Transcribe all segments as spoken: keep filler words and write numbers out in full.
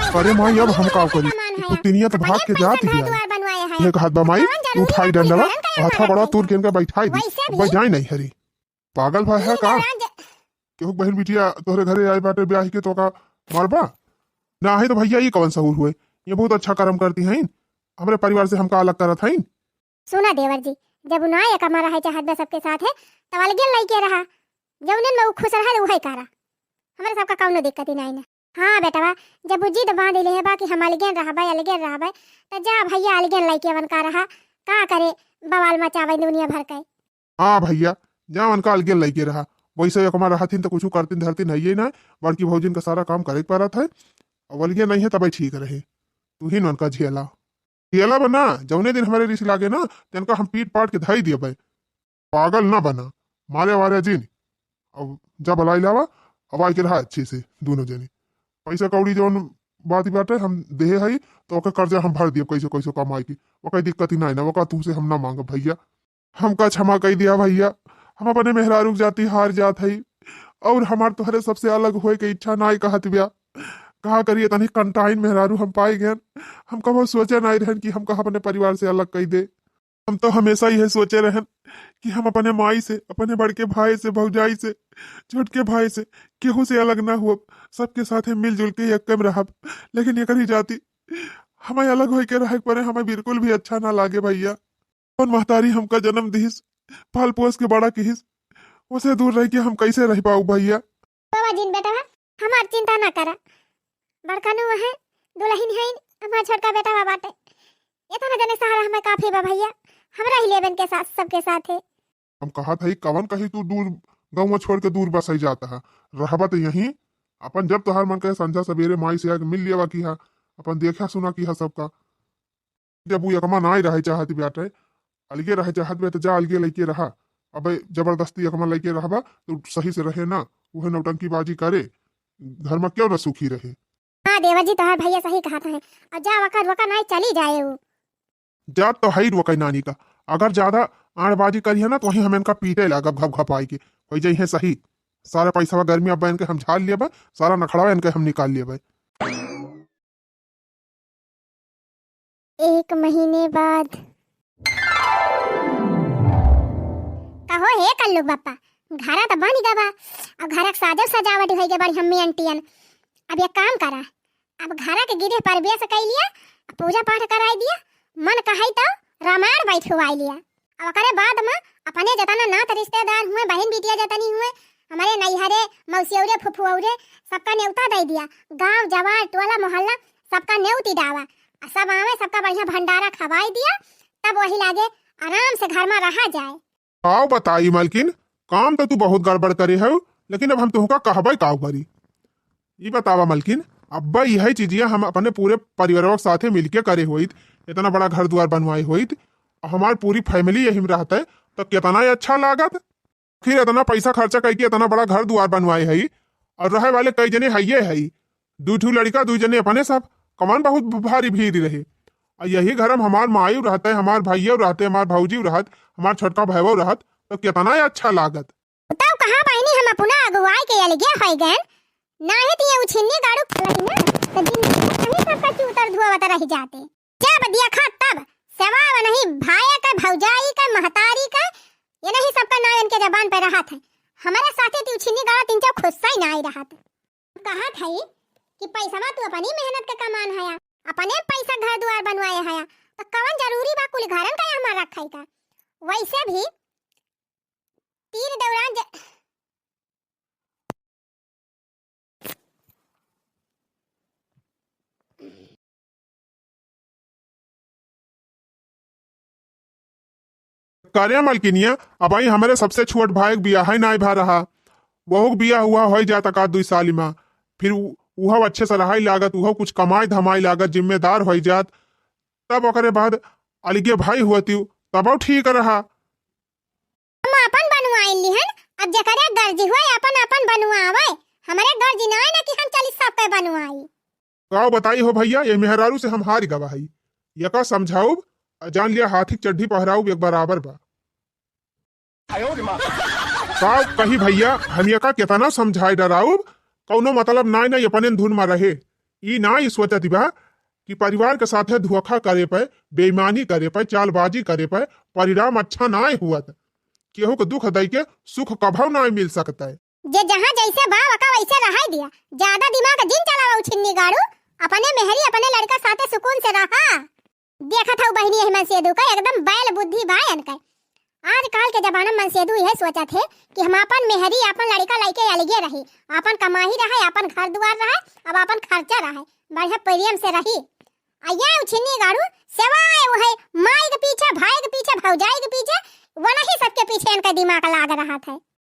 अरे माई, अब हम का करी? ई पुतिनिया तो भाग के जात ही है। ये कहत बा माई, उठाई डंडवा, हाथा गोड़वा तूर के इनका बैठाई दी। वैसे भी बजाई नहीं हरी। पागल भा है का? केहू के बहिन बिटिया तोहरे घरे आए बाटे ब्याह के, तो का मारबा? ना है तो भैया, ये कवन सहूर हुए? ये बहुत अच्छा कर्म करती हैं, हमरे परिवार से हमका अलग करत हैं। सुना देवर जी, जब उ ना एक हमारा है चाहत बा सबके साथ है, तब अलगे लइके रहा, जौने में उ खुश रहा उहे करा, हमरे सबका कौनो दिक्कत ही नहीं ना। हाँ बेटवा, जब उ जिद बांध ले है बा कि हम अलगे रहबे, अलगे रहबे, त जा भैया अलगे लइके वन का रहा, का करे बवाल मचावे दुनिया भर के। हाँ भैया, जा उनका अलगे लइके रहा। वैसे एक हमारा रहथिन तो कुछ करतिन धरतिन है ये ना, बड़की भौजिन का सारा काम करे के पड़त है। अब अलगे नहीं है तबे ठीक रहे। तू ही न उनका झेला। झेला बना, जौने दिन हमारे रिस लागे ना, तेनका हम पीट पाट के धई दिए भाई। पागल ना बना, मारे वारे जिन। अब जा बलाई लावा, अब आई के रहा अच्छे से दोनों जने। पैसा कौड़ी जौन बात बाटे हम देहे हई, तो ओकर कर्जा हम भर दिए कैसे कैसे कमाई के। ओकर दिक्कत ही नहीं ना, ओकर तुमसे हम ना मांगब भैया। हमका क्षमा कई दिया भैया, हम अपने मेहरारू के जाति हार जात हई और हमार तोहरे सबसे अलग होए के इच्छा नाई कहत बिया। कहा करिए तनी कंटाइन मेहरारू हम पाए गए। हम कबो सोचे नाई रहन कि हमका अपने परिवार से अलग कई दे। हम तो हमेशा यह सोचे रहन कि हम अपने माई से, अपने बड़के भाई से, भौजाई से, छोटके भाई से, केहू से अलग ना हुअब, सबके साथे मिलजुल के एक में रहब। लेकिन एकरी जाति हमें अलग होए के रहे के पड़े, हमें बिल्कुल भी अच्छा ना लागे भैया। कौन महतारी हमका जन्म दिहिस, पाल पोस के बड़ा किहिस, उसे दूर रह के हम कैसे रह पाऊ भैया? बाबा जिन बेटा, हमार चिंता ना करा, बड़का नु है, दुल्हन है, हमार छोटका बेटा बा बाटे, इतना जने सहारा हमें काफी बा भैया, हम रह लेबन के साथ, सबके साथ है। हम कहत हई, कवन कही तू दूर, गौवा छोड़ के दूर बसई जात ह, रहबा त यहीं। अपन जब तोहार मन करे, संझा सबेरे माई से आके मिल लेवा की हा, अपन देखा सुना की हा सबका। जब उ एकमा नाई रहे चाहत बाटे, अलगे रहे चाहत बा, त जा अलगे लइके रहा। अबे जबरदस्ती एकमा लइके रहबा, तो सही से रहे ना, उहे नौटंकीबाजी करे, घर में क्यों ना सुखी रहे। हाँ देवर जी, तोहार भैया सही कहत है। और जा वका रोका नाई चली जाए उ। जात तो हई रोकई नानी का। अगर ज्यादा आड़बाजी करिहे ना, तो वहीं हम इनका पीटे लागब घप घप आई के। होई जाई है सही। सारा पैसा गर्मी अब इनके हम झाड़ लेबे, सारा नखड़वा इनके हम निकाल लेबे। एक महीने बाद। कहो हे कल्लू बापा, घरा त बन गवा, अब घरा के साजो सजावट होई गए बड़ी हम्मी आंटियन। अब एक काम करा, अब घरा के गिरे प्रवेश कई लिया, पूजा पाठ कराई दिया, मन कहई तो रामायण बैठवाई लिया। अब ओकरे बाद में अपने जतना नात रिश्तेदार हुए, बहिन बिटिया जतनी हुए, हमारे नैहरे, मौसियौरे, फुफुऔरे, सबका नेवता दे दिया। गांव, जवार, टोला, मोहल्ला, सबका नेवती डावा। आ सब आवे, सबका बढ़िया भंडारा खवाई दिया, तब वही लागे आराम से घर में रहा जाए। आओ बताई मलकिन, काम तो तू बहुत गड़बड़ करे हो, लेकिन अब हम तुहका कहबे काउ करी। ई बतावा मलकिन, अब्बा यही चीजिया हम अपने पूरे परिवारों के साथे मिलके करे होइत, इतना बड़ा घर दुआर बनवाए होइत, हमार पूरी family यही में रहते, तो कितना ही अच्छा लागत। फिर इतना पैसा खर्चा करके इतना बड़ा घर दुआर बनवाए हई, और रहे वाले कई जने हइये हई, दू ठू लड़का, दू जने अपने सब, कमान बहुत भारी भीड़ रहे। और यही घर में हमार माई रहते, हमार भैया रहते, हमार भौजी रहत, हमार छोटका भाईवा रहत, तो कितना ही अच्छा लागत। तब कहाँ बहिनी हम अपना अगुवाई के अलगे होई गए, नाही तो ये उछिन्नी गाड़ू खेलती ना, तो जिंदगी में कहीं सबका चूतर धुआवत रह जाते। जब देखा तब सेवा नहीं भाई का, भौजाई का, महतारी का, ये नहीं सबका नाम इनके जबान पे रहत है। हमारे साथे ती उछिन्नी गाड़ा तीन चार खुस्सा ही ना आई रहत। कहत है कि पैसवा तू अपनी मेहनत के कमान हया, अपने पैसा घर दुआर बनवाए हया, तो कवन जरूरी बा कुल घरन का हमार रखे का? वैसे भी तीर दौरान ज-, करे मलकिनिया, अब आई हमरे सबसे छोट भाई के बियाह ही नाई भा रहा। वहू के बियाह हुआ होई जात का दुई साल में, फिर उ-, उहव अच्छे से रहाई लागत, उहव कुछ कमाई धमाई लागत, जिम्मेदार होई जात, तब ओकरे बाद अलगे भाई हुआ तीव, तब ठीक रहा। हम अपन बनवाई लिहन, अब जेकरे गर्जी होए अपन अपन बनवावे, हमरे गर्जी ना आए ना कि हम चली सबके बनवाई। का बताई हो भैया, ये मेहरारू से हम हार गवा हई। यका समझाउब, आ जान लिया हाथी के चड्ढी पहराउब एक बराबर बा। का कही भैया, हम यका केतना समझाए डराउब, कौनो मतलब नाय ना, ये अपने धुन में रहे। ई नाई सोचत बा कि परिवार के साथे धोखा करे पे, बेईमानी करे पे, चालबाजी करे पे परिणाम अच्छा नाई हुअत। केहू के दुख दई के सुख कभौ नाई मिल सकत है। जे जहाँ जैसे बा, वका वैसे रहै दिया। ज्यादा दिमाग जिन चलावा उछिन्नी गाड़ू। अपने मेहरी, अपने लड़का साथे सुकून से रहा। देखत हऊ बहिनी, यही मनसेदू का एकदम बैल बुद्धि बा इनका। आजकल के जमाना में मनसेदू यह सोचत है कि हम अपन मेहरी, अपन लड़का लइके अलगे रही, अपन कमाही रहे, अपन घर दुआर रहे, अब अपन खर्चा रहे, बढ़िया प्रेम से रही। आ ये उछिन्नी गाड़ू सेवा है, वो है माई के पीछे, भाई के पीछे, भौजाई के पीछे, वो नहीं सबके पीछे इनका दिमाग लाग रहा था।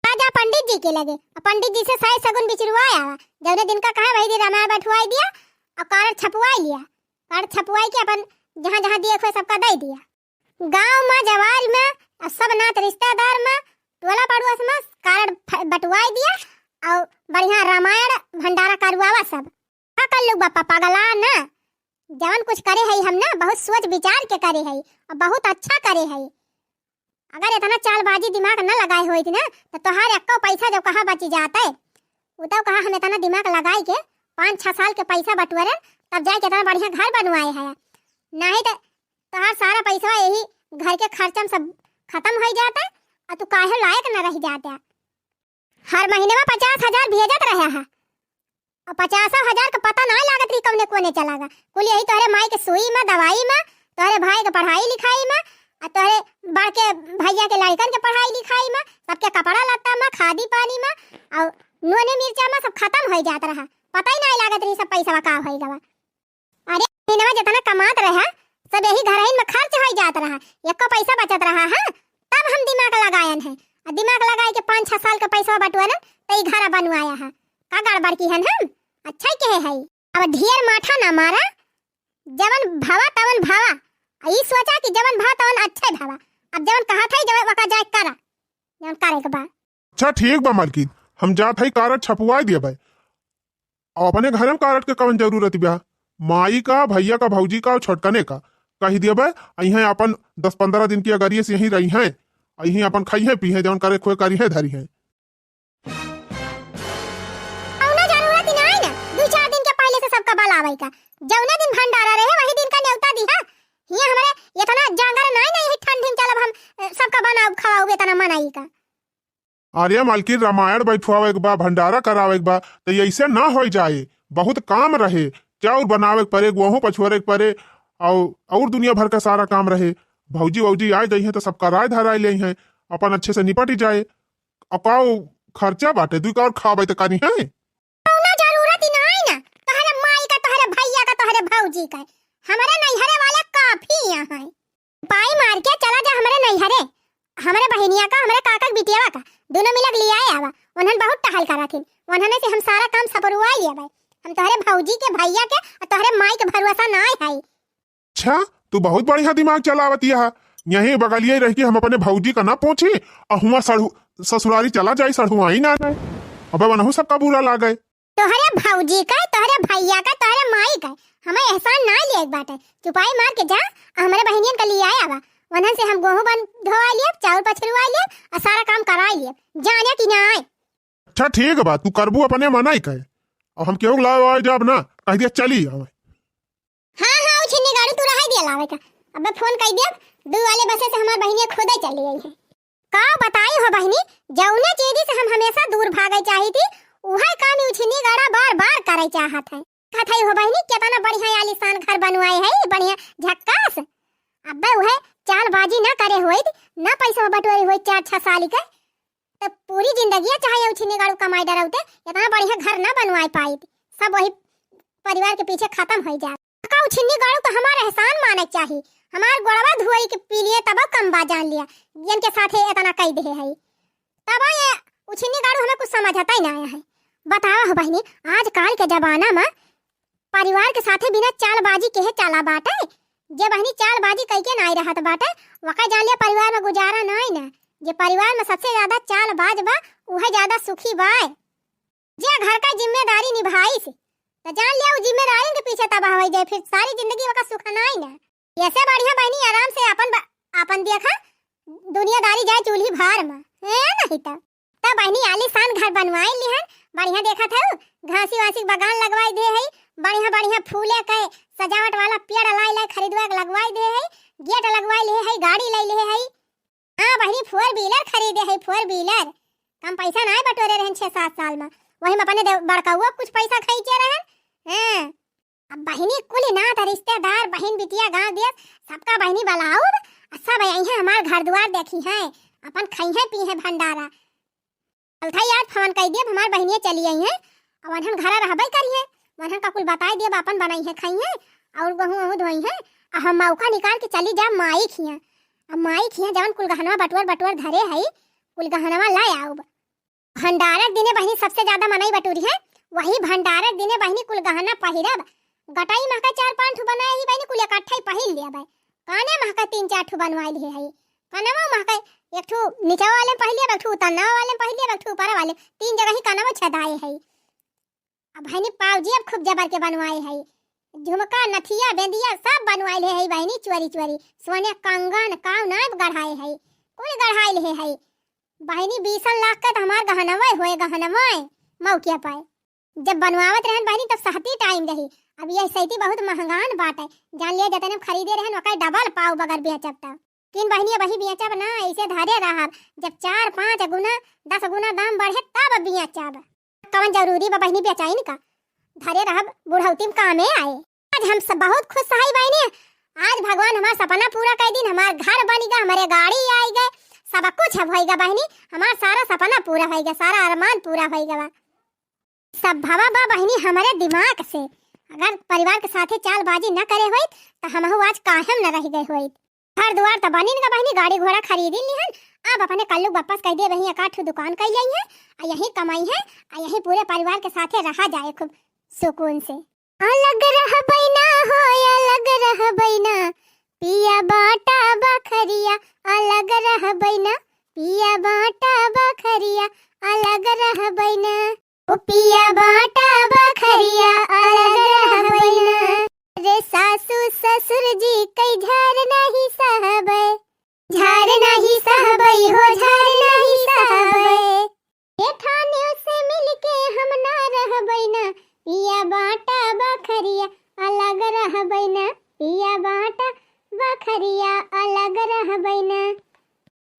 राजा पंडित जी के लगे, और पंडित जी से साई सगुन बिचरुआ आवा। जौने दिन का कहे वही दिन रामायण बैठवाई दिया और कार्ड छपवाई लिया। कार्ड छपवाई के अपन जहाँ जहाँ दिए हुए सबका दे दिया। गांव में, जवार में, और सब नात रिश्तेदार में, टोला पड़ोस में कार्ड फ-, बंटवाई दिया और बढ़िया रामायण भंडारा करवावा सब। का कर लोग बापा पगला ना, जवन कुछ करे है हम ना बहुत सोच विचार के करे है और बहुत अच्छा करे है। अगर इतना चालबाजी दिमाग न लगाए होइत ना, तो तोहार एक्को पैसा जो कहाँ बची जात है। उ तो कहा हम इतना दिमाग लगाए के पाँच छह साल के पैसा बटोरे, तब जाए के इतना बढ़िया घर बनवाए है। नहीं तो तोहार सारा पैसा यही घर के खर्चा में सब खत्म हो जाता है, और तू काहे लायक न रह जाता। हर महीने में पचास हजार भेजत रहे है, और पचासों हजार का पता नाहीं लागत रही कौने कोने चला गा। कुल यही तोहरे माई के सुई में, दवाई में, तोहरे भाई के पढ़ाई लिखाई में, आ तोहरे बड़के भैया के लड़कन के पढ़ाई लिखाई में, सबके कपड़ा लत्ता में, खादी पानी में, और नूने मिर्चा में सब खत्म हो जात रहा। पता ही नाहीं लागत रही सब पैसा का हो गवा। अरे, महीनवा जितना कमात रहा, सब यही घरहिन में खर्च होई जात रहा, एको पैसा बचत रहा है, तब हम दिमाग लगायन है। आ दिमाग लगाए के पाँच छह साल के पैसा बटुअन, त ई घर बनवाया है। का गड़बड़ की हन हम? अच्छा ही कहे है। अब ढेर माठा ना मारा, जवन भावा तवन भावा। आ ई सोचा कि जवन भावा तवन अच्छे भावा। अब जवन कहा था, जवन वका जाए करा, जवन करे के बा। अच्छा ठीक बा मालकिन, हम जात हई कारड छपवाई देबे। अब अपने घरे में कारड के कवन जरूरत बा? माई का, भैया का, भौजी का और छोटकने का कही देबे, अइहें अपन दस पन्द्रह दिन की अगरिये से यहीं रहिहें, अइहें अपन खइहें पीहें, जवन करे खोए करिहें धरिहें। कौनो जरूरत ही नाई ना, दू चार दिन के पहले से सबका बलावे का। जौने दिन भंडारा रहे, वही दिन का न्योता दिहा। हियां हमरे इतना जांगर नाई ना, यही ठंडी में चलब हम, अ, सबका बनाऊ खवाऊ इतना मनाई का। अरे मालकिन, रामायण बैठवावे के बा, भंडारा करावे के बा, त ऐसे ना होई जाए। बहुत काम रहे, चाउर बनावे के परे, गोहूं पछोरे के परे, और, और दुनिया भर का सारा काम रहे। भौजी वौजी आए जइहें त सब कराए धराए लेइहें, अपन अच्छे से निपट जाए। और का खर्चा बाटे, दुई का और खावे त करिहें। कौनो जरूरत ही नाई ना, तोहरे माई का, तोहरे भैया का, तोहरे भौजी का, हमरे नैहरे वाले काफी यहाँ हैं। पाई मार के चला जा हमरे नैहरे, हमरे बहिनिया का, हमरे काका के बिटियावा का, दोनों मिलक लियाए आवा। उन्हन बहुत टहल करथिन, उन्हने से हम सारा काम सपरुआ लेबे। हम तोहरे भौजी के, भैया के और तोहरे माई के भरोसा नाई है। अच्छा, तू बहुत बढ़िया दिमाग चलावत यह। यहीं बगलिए रह के हम अपने भौजी का ना पहुंची और हुआ सड़हु-, ससुरारी चला जाई, सड़हुआई ना जाए। अबे वनहु सबका बुरा लागे। तोहरे भौजी का, तोहरे भैया का, तोहरे माई का, हमें एहसान ना लिए एक बाटे। चुपाई मार के जा, आ हमरे बहिनियन का लियाए आवा। वनहन से हम गोहूं बन धोवा लिए, चाउर पछरुआ लिए, और सारा काम करा लिए। जाने की ना आए। अच्छा ठीक बा, तू करबू अपने मनाई कहे। अब हम केहू लावे आवे जाब ना, कह दिया चली आवे। हाँ, हाँ, उ छिन्नी गाड़ू तू रहाई दिया लावे का। अबे फोन कई दिया, दू वाले बसे से हमार बहिनिया खुदे चली आई है। का बताई हो बहिनी, जौने चीज से हम हमेशा दूर भागे चाही थी, उहे काम उ छिन्नी गाड़ा बार बार करे चाहत है। कहत है हो बहिनी, कितना बढ़िया आलीशान घर बनवाए है, बढ़िया झक्कास। अबे उहे चालबाजी ना करे होइत, ना पैसा बटोरे होइत चार छह साल के, तब पूरी जिंदगी चाहे उ छिन्नी गाड़ू कमाई डराउते, इतना बढ़िया घर ना बनवाए पाइत। सब वही परिवार के पीछे खत्म हो जात। का उ छिन्नी गाड़ू तो हमार एहसान माने चाही, हमार गोड़वा धोई के पी लिए तब कम बा जान लिया, जिनके साथे इतना कई दे है। तब ये उ छिन्नी गाड़ू हमें कुछ समझता ही ना आया है। बतावा हो बहिनी, आजकल के जमाना में परिवार के साथे बिना चालबाजी के है चाला बाटे। जे बहिनी चालबाजी कई के नाई रहत बाटे, वका जान लिया परिवार में गुजारा नाई ना। जे परिवार में सबसे ज्यादा चालबाज बा, उहे ज्यादा सुखी बा। जे घर का जिम्मेदारी निभाइस, त जान लिया उ जिम्मेदारी के पीछे तबाह हो जाए, फिर सारी जिंदगी वका सुख नाई ना। ऐसे बढ़िया बहिनी आराम से अपन ब-, अपन देखा दुनियादारी जाए चूल्ही भार में, है नहीं त। त बहिनी आलीशान घर बनवाई लिहन, बढ़िया देखत हऊ, घासी वासी बगान लगवाई दे है, बढ़िया बढ़िया फूले के सजावट वाला पेड़ लाई लाई खरीदवा के लगवाई दे है, गेट लगवाई ले है, गाड़ी लाई ले है। हाँ बहिनी, four wheeler खरीदे है, four wheeler। कम पैसा नाहीं बटोरे रहन छह सात साल में, वही में अपने देव-, बड़कउआ कुछ पैसा खींचे रहन। हाँ, अब बहिनी कुल नात रिश्तेदार, बहिन बिटिया, गाँव देश, सबका बहिनी बलाउब, आ सब अइहैं हमार घर दुआर देखिहैं, अपन खइहैं पीहैं भंडारा। अलथई आज फोन कइ दियब, हमार बहिनिया चली अइहैं, अब वनहन घरा रहबे करिहैं, वनहन का कुल बताइ दियब, अपन बनइहैं खइहैं, अउर गहूँ वहूँ धोइहैं, आ हम मौका निकाल के चली जाब माई खियाँ। अब माई खियाँ जवन कुल गहनवा बटुअर बटुअर धरे हई, कुल गहनवा लै आउब। भंडारक दिने बहिनी सबसे ज्यादा मनई बटुरिहैं, वही भंडारक दिने बहिनी कुल गहना पहिरब। गटई महका चार पाँच ठो बनाए ही बहिनी, कुल इकट्ठा ही पहिर लेबै। काने महका तीन चार ठो बनवाए लिए हई, कनवा महका एक ठो नीचवा वाले में पहिर लेब, एक ठो उतरनवा वाले में पहिर लेब, एक ठो ऊपरा वाले, तीन जगह ही कनवा छेदाए हई। अब बहिनी पाउजी अब खूब जबर के बनवाए हई, झुमका, नथिया, बेंदिया सब बनवाए ले हई बहिनी, चोरी चोरी सोने कंगन काउ नाई गढ़ाए हई, कुल गढ़ाए ले हई। बहिनी बीसन लाख के त हमार गहनवे होए, गहनवे मौके पाए। जब बनवावत रहन बहिनी तब सहती टाइम रही, अब यह सैती बहुत महंगान बाटे, जान लिया जतने में खरीदे रहन ओकर डबल पाउब अगर बेचब तब। लेकिन बहिनी अबही बेचब ना, ऐसे धरे रहब, जब चार पाँच गुना दस गुना दाम बढ़े तब बेचब। कवन जरूरी बा बहिनी बेचाइन का, धरे रहब बुढ़ौती में कामे आए। आज हम सब बहुत खुश हई बहिनी, आज भगवान हमार सपना पूरा कइ दिन, हमार घर बनिगा, हमरे गाड़ी आइगे, सब कुछ अब होइगा बहिनी, हमार सारा सपना पूरा होइगा, सारा अरमान पूरा होइगा बा। सब भवा बा बहिनी हमरे दिमाग से, अगर परिवार के साथे चालबाजी न करे होइत त हमहू आज कायम न रहि गए होइत। घर दुआर त बनिन गा बहिनी, गाड़ी घोड़ा खरीदिन लिहन, अब अपने कल्लू बप्पस कहि दिए बहिनी, एक आध ठो दुकान कइ लइहैं, आ यहीं कमइहैं, आ यहीं पूरे परिवार के साथे रहा जाए खूब सुकून से। अलग रहबै ना हो, अलग रहबै ना, पिया बाँटा बखरिया, अलग रहबै ना, पिया बाँटा बखरिया, अलग रहबै ना। ओ पिया बाँटा बखरिया, अलग रहबै ना। रे सासू ससुर जी कइ झार नाहीं सहबै, झार नाहीं सहबै हो, झार नाहीं सहबै। जेठानियों से मिलके हम ना रहबै ना, पिया बाँटा बखरिया, अलग रहबै ना, पिया बाँटा बखरिया, अलग रहबै ना।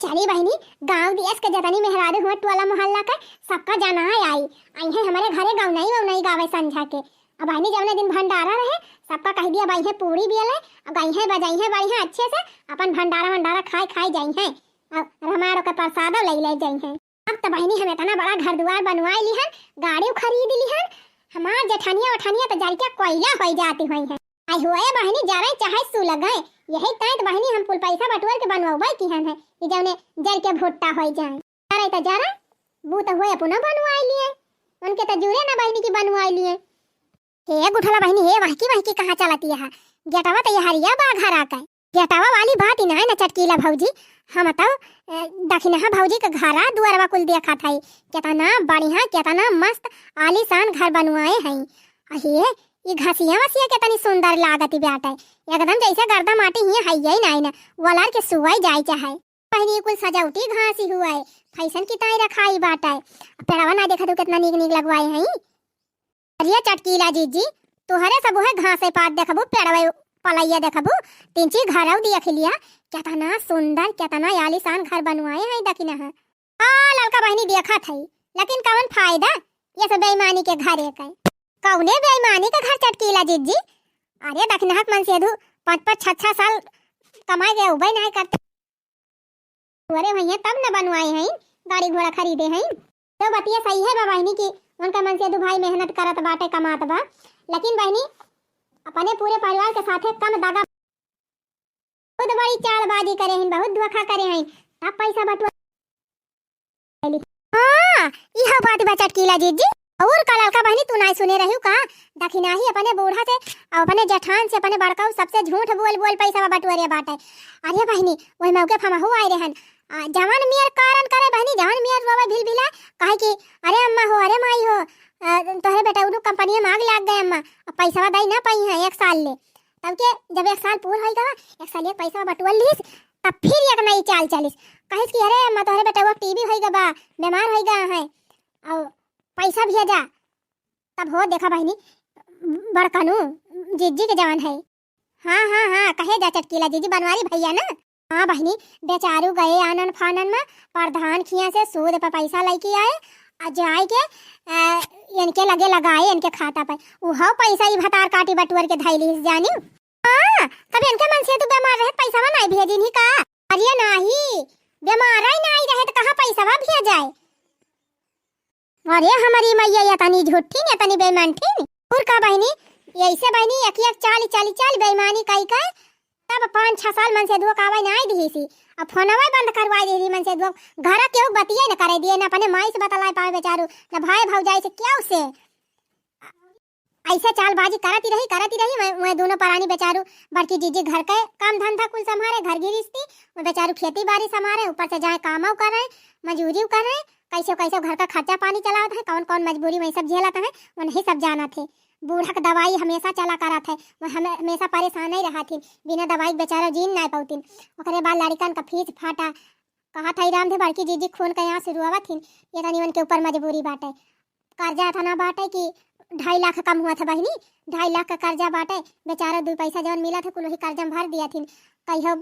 चली बहिनी, गाँव देश के जतनी मेहरारू हुआ टोला मोहल्ला के, सबका जनाए आई, अइहैं हमरे घरे गौनई वौनई गावे संझा के। अब बहिनी जौने दिन भंडारा रहे, सबका कहि दिया, अब अइहैं पूड़ी बियले, अब गइहैं बजइहैं बढ़िया अच्छे से, अपन भंडारा वंडारा खाए खाए जइहैं, अब हमारो के प्रसादो लइ लइ जइहैं। अब त बहिनी हम एतना बड़ा घर दुआर बनवाइ लिहन, गाड़ियो खरीद लिहन, हमार जेठनिया ओठनिया त जरि के कोइला होइ जाती होइहैं। आई होए बहिनी, जरे चाहे सुलगे, यही ताईं त बहिनी हम कुल पैसा बटुअर के बनवबै किहन है, कि जौने जरि के भुट्टा होइ जाए। जरे त जरे, बू त होए अपनो बनवाइ लिए, उनके त जुरे ना बहिनी की बनवाइ लिए। हे गुठला बहिनी, हे वहकी वहकी कहाँ चलती है? गेटवा त यहरिया बा घरा के। गेटवा वाली बात ही नाहीं न चटकीला भौजी, हम तउ, ए, दखिनहा भौजी के घरा दुअरवा कुल देखत हई, केतना बढ़िया, केतना मस्त आलीशान घर बनवाए हई। अहे, ई घसिया वसिया केतनी सुंदर लागत बाटे, एकदम जैसे गर्दा माटी हियाँ हइये नाहीं न, वलर के सुअई जाए चाहे। बहिनी कुल सजावटी घास ही हुए, फैशन की ताई रखाई बाटे। पेड़वा ना देखत हो केतना नीक नीक लगवाए हई। अरे चटकीला जीजी, तोहरे सब उहे घासे पात देखबू, पेड़वे पलैया देखबू, तिनची घरौ देख लिया, केतना सुंदर, केतना आलीशान घर बनवाए हैं, दखिनहा। हाँ, ललका बहिनी देखत है, लेकिन कवन फायदा ये सब बेईमानी के घरे के? कौने बेईमानी के घर चटकीला जीजी? अरे दखिनहा के मनसेधू पाँच पाँच छह छह साल कमाए के उबे नाहीं करते। अरे भैया, तब न बनवाए हैं, गाड़ी घोड़ा खरीदे हैं। तो बतिया सही है बा बहिनी की उनका मनसेधू भाई मेहनत करत बाटे, कमात बा, लेकिन बहिनी अपने पूरे परिवार के साथे कम दगा, खुद बड़ी चालबाजी करे हैं, बहुत धोखा करे हैं, तब पैसा बटुआ। हाँ, इहो बात बा चटकीला जीजी। और का ललका बहिनी, तू नाहीं सुने रहिउ का? दखिनही अपने बूढ़ा से, अउ अपने जेठान से, अपने बड़काऊ सबसे झूठ बोल बोल पैसा बटुअरे बाटे। अरे बहिनी, वही मौके पर हमहू आए रहन। आ, जवन मेर कारण करे बहिनी, जवन मेर रोवे भिलभिला, कहे कि, "अरे अम्मा हो, अरे माई हो, आ, तोहरे बेटा उनु कंपनी में आग लाग गए अम्मा, अब पैसा दई ना पाई हैं एक साल ले।" तब के जब एक साल पूर होई गवा, एक साल एक पैसा बटुअल लिस, तब फिर एक नई चाल चलिस। कहिस कि, "अरे अम्मा, तोहरे बेटा वो टीबी होई गवा, बीमार होई गवा है, और पैसा भेजा।" तब हो देखा बहिनी, बड़कनू जिज्जी के जवन है। हाँ, हाँ, हाँ, कहे जा चटकीला जिज्जी, बनवारी भइया ना। हाँ बहिनी, बेचारू गए आनन फानन मा, प्रधान खिया से सूद पर पैसा लइके आए, आ जाए के, आ, इनके लगे लगाए, इनके खाता पर। उहो पैसा ई भतार काटी बटुअर के धइली जानी। हाँ, तब इनके मन से तू बीमार रहे, पैसा मा नाहीं भेजिन ही का? अरे नाही, बीमार ही नाहीं रहे तो कहाँ पैसा भेजाए? अरे हमरी मइया, ये तनी झूठी न, ये तनी बेईमान थी न। और का बहिनी, ऐसे बहिनी एक एक चाल, चाल, चाल बेईमानी कई के, तब पाँच छह साल मन से दुआ कावे नाहीं दिहिसी। अब फोनवा बंद करवाई दिहिसी मन से दुआ, घर केहू बतिये न करे दिए, न अपने माई से बतलाए पावे बेचारू, न भाई भौजाई से, केहू से। ऐसे चालबाजी करत ही रही, करत ही रही। वह, वह दोनों परानी बेचारू, बड़की जीजी घर के काम धंधा कुल संभारे, घर गृहस्थी, वह बेचारू खेती बारी संभारे, ऊपर से जाए कामो करे, मजूरी करे, कैसे कैसे घर का खर्चा पानी चलावत है, कौन कौन मजबूरी वही सब झेलत है, वही सब जानत है। बूढ़ा के दवाई हमेशा चला करत है, वह हमे-, हमेशा परेशान ही रहत ही, बिना दवाई के बेचारा जीन नाहीं पौतिन। ओकरे बाद लड़िकन का फीस फाटा, कहत हई रामधे बड़की जीजी खून के आंसू रोवत हिन, ये तनी उनके ऊपर मजबूरी बाटे। कर्जा इतना बाटे कि ढाई लाख कम हुआ था बहिनी, ढाई लाख का कर्जा बाटे। बेचारा दुई पैसा जवन मिला था कुल वही कर्जा में भर दिया थिन। कहियो,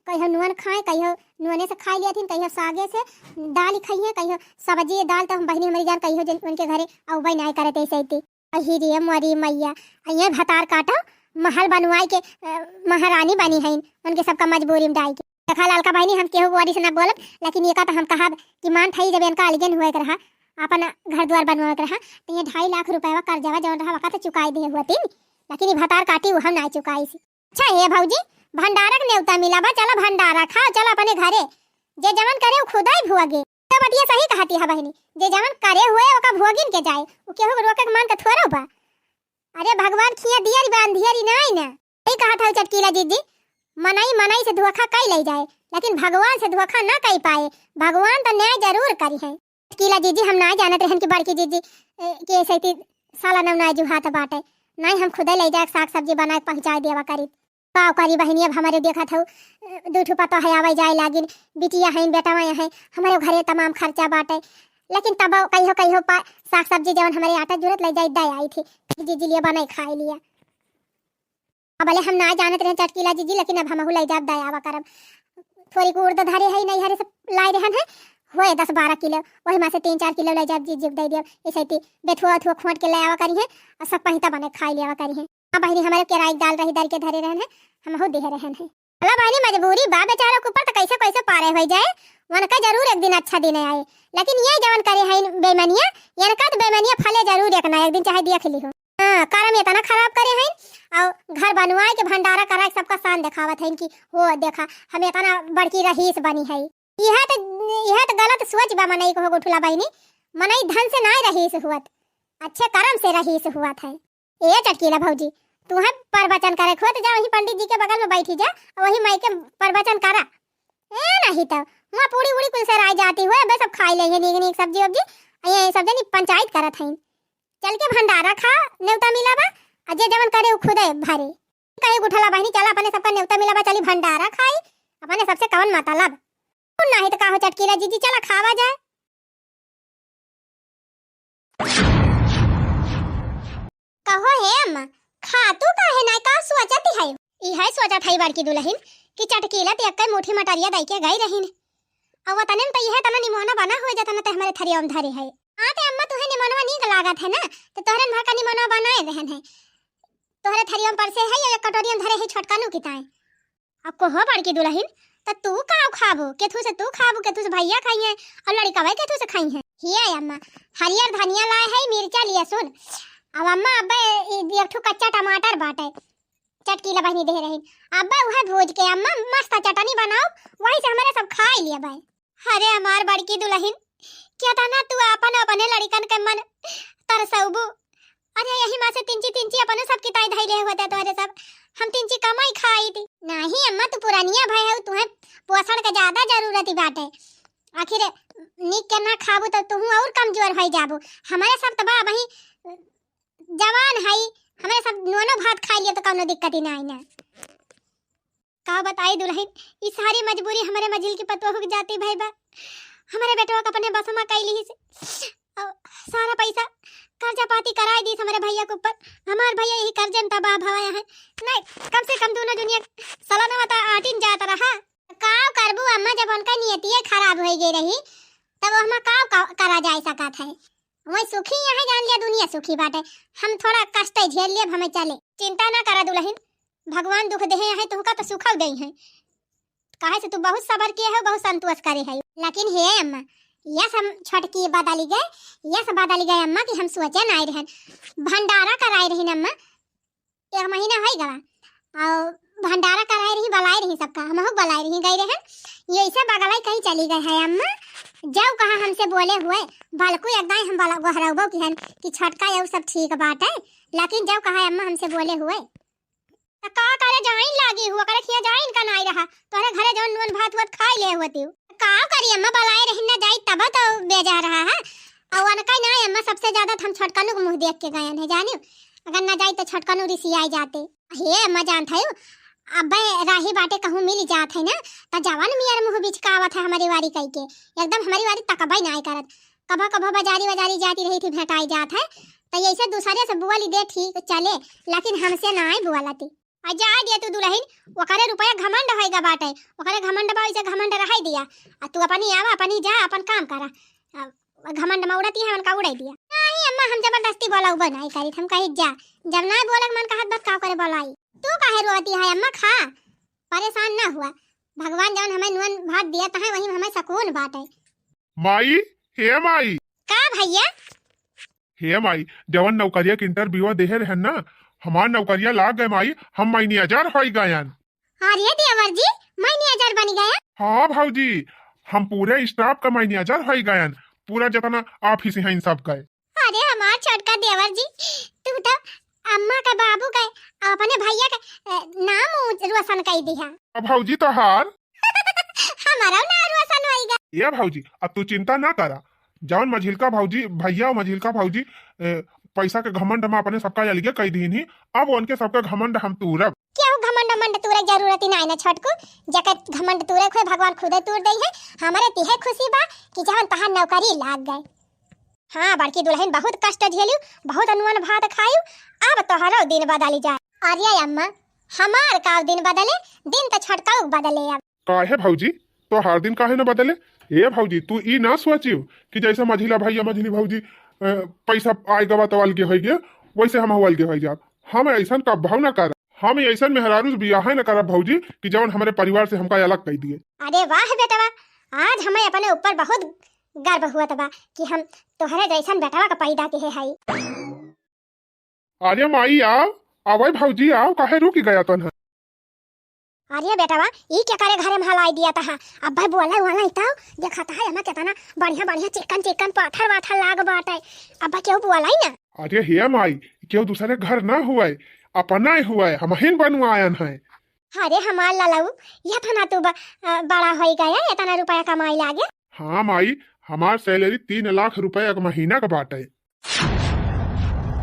कहियो नून खाए, कहियो नूने से खाई लिया थिन, कहियो सागे से दाल ही खाइए, कहियो सब्जी दाल तो हम बहिनी हमारी जान कहियो जन उनके घरे अउबे नाहीं करे तैसे अइती। अही रे मोरी मइया, अइहे भतार काटो, महल बनवाई के, अ, महारानी बनी हइन, उनके सबका मजबूरी में डाई के। देखा ललका बहिनी, हम केहू के ओरी से ना बोलब, लेकिन एका तो हम कहब कि मान थई जब इनका अलगन हुए के रहा, अपन घर द्वार बनवावे के रहा, तो ये ढाई लाख रुपया कर्जवा जौन रहा, वका तो चुकाई दे हुआ तीन, लेकिन ये भतार काटी वो हम ना चुकाई सी। अच्छा हे भौजी, भंडारा के नेवता मिला बा, चला भंडारा खाओ, चला अपने घरे, जे जवन करे वो खुदा ही भुआगे। तो बतिया सही कहती है बहिनी, जे जवन करे हुए ओका भोगिन के जाए, उ केहू के रोके के मान के थोड़ो बा। अरे भगवान खिया दियरी बा, अंधियरी नाई ना। सही कहत हऊ चटकीला जीजी, मनई मनई से धोखा कई लई जाए, लेकिन भगवान से धोखा ना कई पाए। भगवान तो न्याय जरूर करी है। चटकीला जीजी, हम ना जानत रहन कि बड़की जीजी, ए, के सैती साला नौ ना जुहात बाटे। नाई हम खुदे लई जाए साग सब्जी बना के पहुँचाए देवा करी। का करी बहिनी, अब हमरे देखत हऊ, दू ठो पतोह है, आवे जाए लागिन, बिटिया हैं, बेटवा हैं, हमरे घरे तमाम खर्चा बाटे, लेकिन तब कहियो, कहियो पा-, साग सब्जी जवन हमरे आटा जरूरत लग जाए, दे आई थी, जीजी लिए बनाई खाए लिया। अब भले हम ना जानत रहे चटकीला जीजी, लेकिन अब हमहू लग जाब, दे आवा करब। थोड़ी को उर्द धरे है, नहीं हरे सब लाए रहन है, होए दस बारह किलो, वही में से तीन चार किलो लग जाब, जीजी के दे दियब। ऐसे ती बेथुआ उथुआ खोट के ले आवा करी है, और सब पहिता बने खाए लिया करी है। हाँ बहिनी, हमरे केराई के दाल रही, दर के धरे रहन है, हमहू देहे रहन है। भला बहिनी, मजबूरी बा बेचारों के ऊपर, तो कैसे कैसे पारे हो जाए, उनका जरूर एक दिन अच्छा दिन आए। लेकिन ये जवन करे हैं बेईमानिया, इनका तो बेईमानिया फले जरूर एक ना एक दिन, चाहे देख ली हो। हाँ, करम इतना खराब करे हैं, और घर बनवाए के भंडारा करा के सबका शान दिखावत हैं कि वो देखा, हम इतना बड़की रईस बनी है। यह तो, यह तो गलत सोच बा मनई को हो गुठुला बहिनी, मनई धन से नाय रईस हुअत, अच्छे करम से रईस हुअत है। ए चटकीला भौजी, तू है प्रवचन करे खुद जा, वही पंडित जी के बगल में बैठी जा, और वही माई के प्रवचन करा। ए नहीं तो वहाँ पूड़ी उड़ी कुल से राय जाती हुए, अबे सब खाई ले नीक नीक सब्जी उब्जी, ये सब जनी पंचायत करत हैं। चल के भंडारा खा, नेवता मिला बा, और जे जवन करे उ खुदे भरे। कहे गुठला बहिनी, चला अपने सबका नेवता मिला बा, चली भंडारा खाई, अपने सबसे कवन मतलब। और नहीं तो का हो चटकीला जीजी, चला खावा जाए। कहो हे अम्मा, खातू काहे नाय, का सोचत है? इहे सोचत है बड़की दुलहिन कि चटकीला ते एक्के मुट्ठी मटरिया दई के गई रहिन। अब वतने में तो इहे तना निमोना बना हो जाता ना, ते हमरे थरिया में धरे है। हाँ ते अम्मा, तुहे निमोनवा नीक लागत है ना, ते तोहरे भर का निमोनवा बनाए रहन है। तोहरे थरिया में परसे है, या एक कटोरिया में धरे है छोटका नू किताए। अब कहो बड़की दुलहिन, त तू का खाबू? केथू से तू खाबू, केथू से भैया खाई है, और लड़िकवा केथू से खाई है। हिया अम्मा, हरियर धनिया लाए है, मिर्चा, लहसुन। अब अम्मा, अब्बे इ-, एक ठो कच्चा टमाटर बाटे, चटकीला बहिनी दे रही। अब्बे उहे भूज के अम्मा मस्त चटनी बनाओ, वही से हमारे सब खाई लिया भाई। अरे हमार बड़की दुलहिन, केतना तू आपन अपने लड़िकन के मन तरसउबू। अरे यही माँ से तिंची तिंची अपने सब किताई धइले होते तोहरे सब। हम तिंची कमाई खाई थी। नाही अम्मा, तू पुरानिया भय हऊ, तुहे पोषण के ज्यादा जरूरत ही बाटे। आखिर नीक के ना खाबू तो तुहू और कमजोर भई जाबू। हमारे सब तो बा वही जवान हई, हमारे सब नूनो भात खाई लिया तो कौनो दिक्कत ही ना आई ना। का बताई दुलहिन, ई सारी मजबूरी हमरे मझिल की पतोह के जाती भई बा। हमरे बेटवा के अपने बस में कई लिहिस। और सारा पैसा कर्जा पाती कराई दीस हमरे भइया के ऊपर। हमार भइया यही कर्जे में तबाह भवा है। नहीं, कम से कम दूनो जनिया सलाना बता आटिन जात रहा। काव करबू अम्मा, जब उनका नियतिये खराब होइ गई रही, तब ओहमा काव का-, करा जाए सकत है। वही सुखी यहाँ जान लिया, दुनिया सुखी बाटे। हम थोड़ा कष्ट झेल लेब, हमें चले। चिंता ना करा दुलहिन, भगवान दुख देहे हैं, तुहका तो सुखौ देइहैं। काहे से तू बहुत सबर किए हो, बहुत संतोष करे है। लेकिन हे अम्मा, यस हम छोटकी बदली गए, यस बदली गए अम्मा कि हम सोचे नाई रहन। भंडारा कराए रहिन अम्मा, एक महीना होइ गवा। और भंडारा कराए रही, बलाए रही सबका, हमहू बलाए रही, गए रहन। ये ऐसे बगलाई कहीं चली गए है अम्मा। जब कहा हमसे बोले हुए, बलकु एक दाई हम बला-, गोहरौबो किहन कि छोटका यौ सब ठीक बाटे, लेकिन जब कहा अम्मा हमसे बोले हुए, त का करे जाइन लागी हुआ, करे खिया जाइन का नाई रहा, तोहरे घरे जौन नून भात हुआ खाई ले हुआ तीव। का करी अम्मा, बलाए रही ना जाई तब तो बेजा रहा है। और अनका ना अम्मा, सबसे ज्यादा तो हम छोटकनू के मुँह देख के गयन है जानियो, अगर ना जाई तो छोटकनू रिसियाई जाते। हे अम्मा जानत है, अबे राही बाटे कहूँ मिल जात है ना, त जवन मियर मुँह बिचकावत है हमारी वारी कई के, एकदम हमारी वारी तकबई नाई करत। कभो कभो बाजारी बाजारी जाती रही थी, भेंटाई जात है, त ऐसे दूसरे से बोली दे ठीक चले, लेकिन हमसे नाई बोलती। आ जा दिया तू दुलहिन, ओकरे रुपया घमंड होइगा बाटे, ओकरे घमंड बा, ओइसे घमंड रहाई दिया। आ तू अपनी आवा, अपनी जा, अपन काम करा। आ घमंड में उड़ती है, उनका उड़ाई दिया। नहीं अम्मा, हम जबरदस्ती बोला उबा नहीं करी, हम कही जा, जब ना बोले के मन कहत बस का करे बोलाई। तू काहे रोती है अम्मा, खा, परेशान ना हुआ, भगवान जौन हमें नून भात दिया तहे वही में हमें सुकून बाटे। माई, हे माई। का भइया? हे माई, जवन नौकरिया के interview देहे रहन ना, हमार नौकरिया लाग गए माई, हम manager होई गयन। अरे देवर जी, manager बनी गया? हाँ भौजी, हम पूरे staff का manager होई गयन, पूरा जितना office है इन सब का। अरे हमार छोटका देवर जी, तू तो अम्मा का बाबू का, अपने भइया का, अ, नाम ऊंच रोशन कई दिहा। अब भौजी तोहार हमारा नाम रोशन होइगा। ये भौजी, अब तू चिंता ना करा, जौन मझिलका भौजी, भइया और मझिलका भौजी, ए, पैसा के घमंड में अपने सबका अलगे कई दीन ही, अब उनके सबका घमंड हम तूरब। केहू घमंड उमंड तूरे जरूरत ही नाई ना छोटकू, जेकर घमंड तूरे खुए भगवान खुदे तूर दई है। हमरे तिहे खुशी बा कि जवन तहार नौकरी लाग गए। हाँ बड़की दुलहिन, बहुत कष्ट झेलियो, बहुत नून भात खाइयो, अब तोहरो दिन बदली जाए। अरे अम्मा, हमार का दिन बदले, दिन तो छोटकाऊ बदले अब। काहे भौजी, तोहार दिन काहे न बदले? ए भौजी, तू ई ना सोचियो कि जैसे मझिला भइया मझिली भौजी, अ, पैसा आए गवा तो अलगे होई गए, वैसे हम अलगे होई जाब। हम ऐसन कबहू ना करब। हम ऐसन मेहरारू से बियाह न करब भौजी कि जवन हमरे परिवार से हमका अलग कई दिए। अरे वाह बेटवा, आज हमें अपने ऊपर बहुत गर्व हुआ बा कि हम तोहरे जैसन बेटवा का पैदा किहे हई। अरे माई आओ, आवै भौजी आओ, काहे रुकि गया तन? अरे बेटवा, ई के करे घरे में हलाई दिया तहा? अब्बे बोले वाला तो देखा तहा, एमा केतना बढ़िया बढ़िया चिकन चिकन पाथर वाथर लाग बाटे। अब्बे केहू बोलाई ना। अरे हे माई, केहू दूसरे घर ना हुए, अपना ही हुए, हमहिन बनवायन है। अरे हमार ललऊ, ये तना तू ब-, अ, बड़ा होई गया, इतना रुपया कमाई लागे। हाँ माई, हमार salary तीन लाख रुपया एक महीना का बाटे।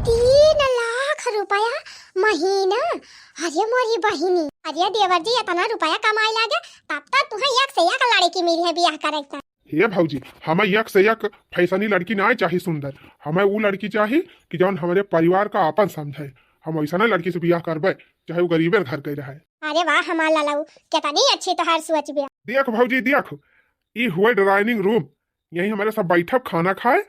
तीन लाख रुपया महीना? अरे मोरी बहिनी, अरे देवर जी, इतना रुपया कमाई लागे, तब तक तुहें एक से एक लड़की मिली है बियाह करे के। हे भौजी, हमें एक से एक फैशनी लड़की ना चाही सुंदर, हमें ऊ लड़की चाही कि जौन हमरे परिवार का आपन समझे। हम वैसने लड़की से बियाह करबे, चाहे वो गरीबे घर के रहे। अरे वाह हमार ललऊ, कितनी अच्छी तोहार सोच बिया। देख भौजी देख, ई हुए dining room, यही हमरे सब बैठब खाना खाए।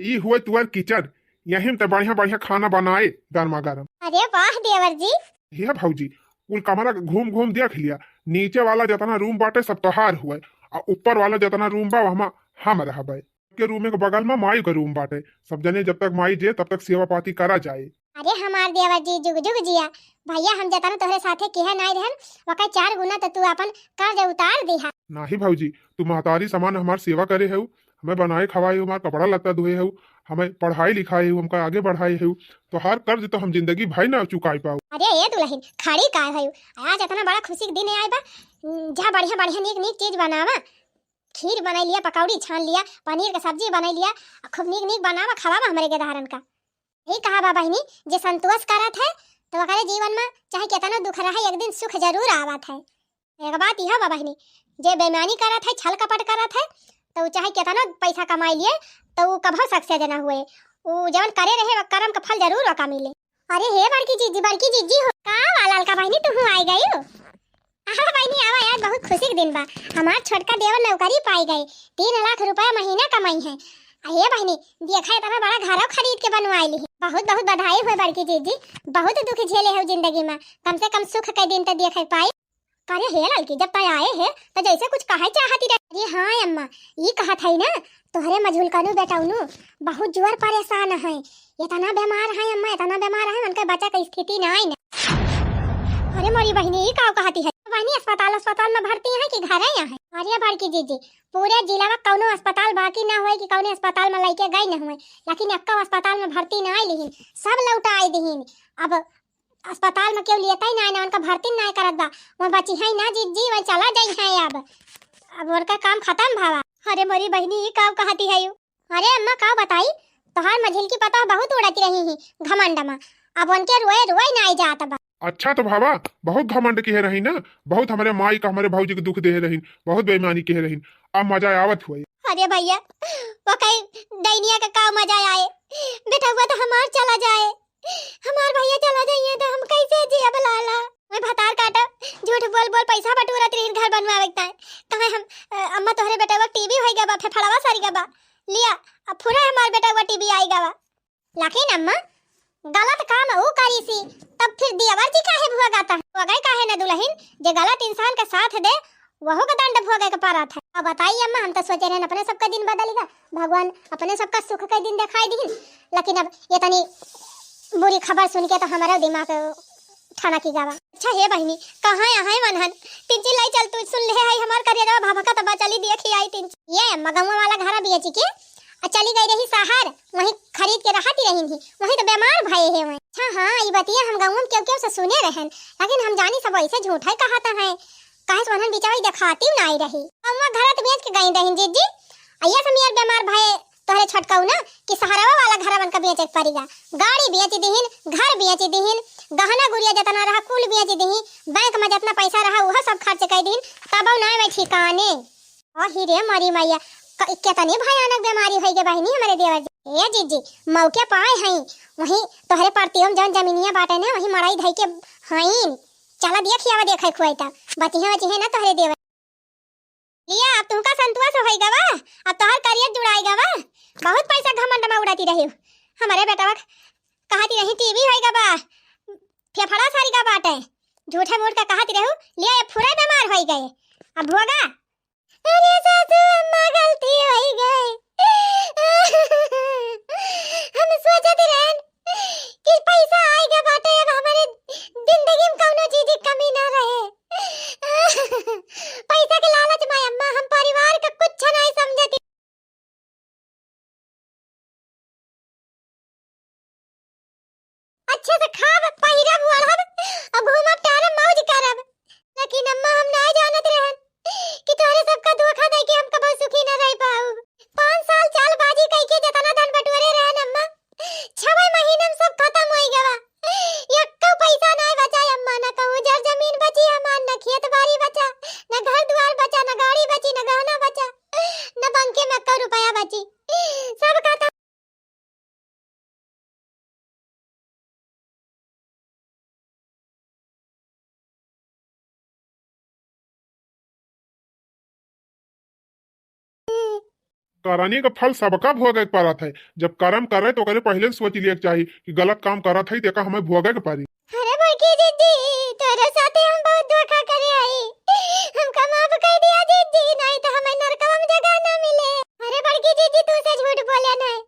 ई हुए तुअर kitchen, यही में ते बढ़िया बढ़िया खाना बनाए गर्मा गर्म। अरे वाह देवर जी। हे भौजी, कुल कमरा के घूम घूम देख लिया, नीचे वाला जितना room बाटे सब तोहार हुए, आ ऊपर वाला जितना room बा वहमा हम रहबे। के room के बगल में माई के room बाटे, सब जने जब तक माई जे तब तक सेवा पाती करा जाए। अरे हमार देवर जी जुग जुग जिया, भैया हम जतना तोहरे साथे किहे नाई रहन, ओकर चार गुना तो तू अपन कर्ज उतार दिहा। नाही भौजी, तू महतारी समान हमार सेवा करे हऊ, हमें बनाए खवाए हऊ, हमार कपड़ा लत्ता धोए हऊ, हमें पढ़ाई लिखाए हऊ, हमका आगे बढ़ाए हऊ, तोहार कर्ज तो हम जिंदगी भर ना चुकाई पाऊ। अरे ए दुलहिन, खड़ी काय हऊ? आज इतना बड़ा खुशी के दिन आए बा, जा बढ़िया बढ़िया नीक नीक चीज बनावा, खीर बनाई लिया, पकौड़ी छान लिया, पनीर के सब्जी बनाई लिया, आ खूब नीक नीक बनावा खवावा हमरे गदहरन का। यही कहा बा बहिनी, जे संतोष करत है तो ओकरे जीवन में चाहे केतनो दुख रहे, एक दिन सुख जरूर आवत है। एक बात यह बा बहिनी, जे बेईमानी करत है, छल कपट करत है, तो उ चाहे केतनो पैसा कमाई लिए, तो उ कभो success ना हुए। उ जवन करे रहे, वो करम का फल जरूर ओका मिले। अरे हे बड़की जीजी, बड़की जीजी हो। का वा ललका बहिनी, तुहू आइ गइउ? आवा बहिनी, आवा, आज बहुत खुशी के दिन बा। हमार छोटका देवर नौकरी पाइ गए, तीन लाख रुपया महीना कमाई है। आ हे बहिनी, देखा एतना बड़ा घरो खरीद के बनवाइ लिहे। बहुत बहुत बधाई हुए बड़की जीजी, बहुत दुख झेले हो जिंदगी में, कम से कम सुख के दिन त देखे पाई। अरे हे ललकी, जब तय आए है त जैसे कुछ कहे चाहती रहे। अरे हाँ अम्मा, ई कहत है ना, तोहरे मझुलकनू बेटौनू बहुत जोर परेशान है, एतना बीमार है अम्मा, एतना बीमार है, उनके बचे के स्थिति नाई ना। अरे मोरी बहिनी, ई का कहती है? बहिनी, अस्पताल, अस्पताल में भर्ती है कि घरे यहाँ है? अरे बड़की जीजी, पूरे जिला में कौनो अस्पताल बाकी ना होए कि कौनो अस्पताल में लइके गई ना होए, लेकिन एक्को अस्पताल में भर्ती नाई लिहिन, सब लौटाई दिहिन। अब अस्पताल में केहू लेता ही नाई ना, उनका भर्ती नाई करत बा, वह बची है ना जीजी, वह चला जाई है अब, अब उनका काम खतम भवा। अरे मोरी बहिनी, ई का कहती है यू? अरे अम्मा, का बताई, तोहार मझिलकी पतोह बहुत उड़त रही ही घमंड में, अब उनके रोए रोए नाई जात बा। अच्छा तो भावा, बहुत घमंड किहे रही ना, बहुत हमरे माई का, हमरे भौजी के दुख देहे रही, बहुत बेईमानी किहे रही, अब मजा आवत हुई। अरे भैया, वो कई डैनिया का का मजा आए, बेटउआ तो हमार चला जाए, हमार भैया चला जाइए तो हम कैसे जियब लाला? मैं भतार काटा, झूठ बोल बोल पैसा बटोरत रही घर बनवावे के ताई। कहे हम, अ, अम्मा तोहरे बेटउआ टीबी होई गवा, फेफड़वा सरी गवा। लिया, अब फुरा हमार बेटउआ टीबी आई गवा। लेकिन अम्मा, गलत काम ऊ करी सी, तब फिर देवर जी काहे भोगत है? भोगे काहे न दुलहिन, जे गलत इंसान के साथ दे, वहू के दंड भोगे के पड़त है। अब बताई अम्मा, हम तो सोचे रहन अपने सबका दिन बदल गया, भगवान अपने सबका सुख के दिन दिखाई दीन, लेकिन अब ये तनी बुरी खबर सुन के तो हमारा दिमाग ठनकी गवा। अच्छा हे बहिनी, कहाँ यहाँ है मनहन? तिनची लाई चल, तू सुन ले है हमार करेजवा भभका तबा चली देखी आई तिनची। ये अम्मा गौवा वाला घर बेची के आ चली गई रही शहर, वहीं खरीद के रहती रही थी, वहीं तो बीमार भये है वहीं। अच्छा हाँ, ई बतिया हम गौवा में केहू केहू से सुने रहन, लेकिन हम जानी सब ऐसे झूठ है कहता है, काहे से मनहन बिचारी देखाती ना आई रही। गौवा घर तो बेच के गई रही जीजी, अय्या समियर बीमार भये तोहरे छोटकाऊ ना कि सहरवा वाला घरवन का बेचे के परिगा। गाड़ी बेच दिहिन, घर बेच दिहिन, गहना गुरिया जतना रहा कुल बेच दिहिन, बैंक में जतना पैसा रहा उहो सब खर्च कर दिहिन, तबो ना आवे ठिकाने। अहि रे मरी मैया, क-, केतनी भयानक बीमारी होई गे बहिनी हमरे देवर जी। ए जीजी, मौके पाए हई, वहीं तोहरे परतियों जौन जमीनिया बाटे ना, वहीं मड़ई धई के हईन। चला देखियावा देखे खुआई त, बचिहे बचिहे ना तोहरे देवर। लिया, अब तुमका संतोष होई गवा, अब तोहर करियर जुड़ाई गवा। बहुत पैसा घमंड में उड़ाती रही हो। हमरे बेटवा कहती रही टीबी होई गवा, फेफड़ा सारी का बाटे। झूठे मूठ का कहती रहू, लिया ये फुरा बीमार होई गए। अब भोगा। अरे सासू अम्मा गलती होई गए। हम सोचत रहन कि पैसा आइगा बाटे, अब हमरे जिंदगी में कौनो चीज की कमी ना रहे। पैसा के लालच में अम्मा हम परिवार का कुछ नहीं समझती। अच्छे से खाब, पहिरब, ओढ़ब, और घूमब, टहरब, मौज करब। लेकिन अम्मा, हम ना जानत रहन कि तोहरे सबका धोखा दे के हम कबो सुखी न रह पाऊ। पाँच साल चालबाजी कई के जितना धन बटोरे रहन अम्मा, छवे महीने में सब खत्म होई गवा। एक्को पैसा ना बचा अम्मा, न कहूँ जर जमीन बची हमार, न खेत बाड़ी बचा, न घर दुआर बचा, न गाड़ी बची, न गहना बचा, न बैंके में एक्को रुपया बची, सब खत्म। करनी का फल सबका भोगे के पड़त है। जब करम करे तो ओकरे पहिले सोच लिए के चाही कि गलत काम करत है, तेका हमें भोगे के पड़ी। अरे बड़की जिज्जी, तोरे साथे हम बहुत धोखा करे आई। हमका माफ कर दिया जिज्जी, नहीं तो हमें नरकवा में जगह ना मिले। अरे बड़की जिज्जी, तू से झूठ बोले नहीं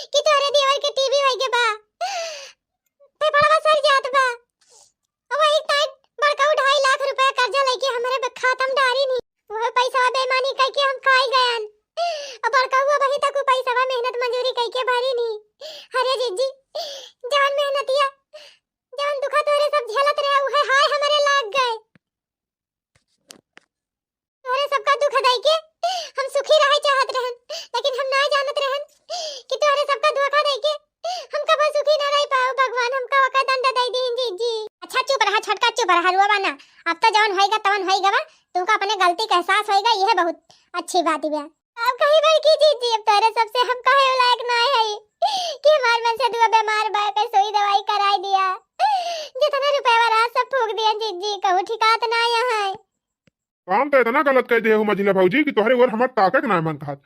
कि तोरे देवर के टीबी होई के बा, फेफड़वा सर जात बा। अब एक ताई बड़का ढाई लाख रुपया कर्जा लेके हमरे बे-, खाता में डारी नी। वह पैसा बेईमानी करके हम खाई गयन। अब बड़का हुआ वही तक उ पैसा मेहनत मजूरी करके भरी नी। अरे जिज्जी, जान मेहनतिया, जान दुखा तोरे सब झेलत रहे, उहे हाय हमरे लाग गए। तोहरे सबका दुख दई के हम सुखी रहे चाहत रहन, लेकिन हम ना जानत रहन कि तोहरे सबका धोखा दई के हम कबो सुखी ना रह पाओ। भगवान हमका ओकर दंड दई दीन जिज्जी। अच्छा चुप रहा छोटका, चुप रहा, रोवा ना। अब तो जवन होइगा तवन होइगा बा, तुमका अपने गलती का एहसास होइगा, यह बहुत अच्छी बात बा। अब कहीं बड़की जिज्जी, अब तोहरे सबसे हम कहे लायक ना है। कि हमार मनसेधुआ बीमार बा, के सुई दवाई कराई दिया। जितना रुपया रहा सब फूँक दिया जिज्जी, कहूँ ठिकात ना यहाँ है। काम तो इतना गलत कह दे हो मझिला भौजी कि तोहरे ओर हमार ताकत ना मन कहत,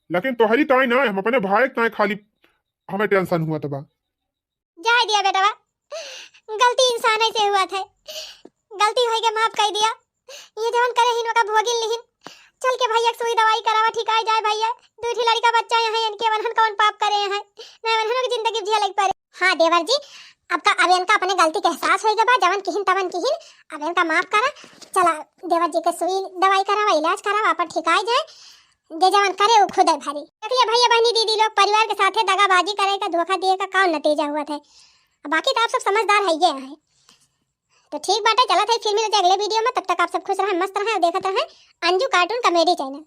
लेकिन तोहरी ताई ना, हम अपने भाई के ताई खाली हमें टेंशन हुआ तो बा। जाए दिया बेटवा, गलती इंसान ऐसे हुआ थे, गलती होई के माफ कर दिया। ये जवन करे हिन ओका भोगिन लिहिन। चल के भैया के सुई दवाई करावा, ठिकाई जाए भैया। दू ठी लड़का बच्चा यहाँ है, इनके वनहन कौन पाप करे हैं, ना वनहन की जिंदगी जिया लग पड़े। हाँ देवर जी, अब का, अब इनका अपने गलती के एहसास होई गवा, जवन किहिन तवन किहिन, अब इनका माफ करा। चला देवर जी के सुई दवाई करावा, इलाज करावा, अपन ठिकाई जाए। जे जवन करे वो खुदे भरी। देख लिया भैया बहनी दीदी लोग, परिवार के साथे दगाबाजी करे का, धोखा दिए का कौन नतीजा हुआ थे। बाकी तो आप सब समझदार है ये हैं। तो ठीक बाटे, चलत है फिर मिलत है अगले वीडियो में। तब तक आप सब खुश रहें, मस्त रहें और देखत रहें अंजू कार्टून कॉमेडी चैनल।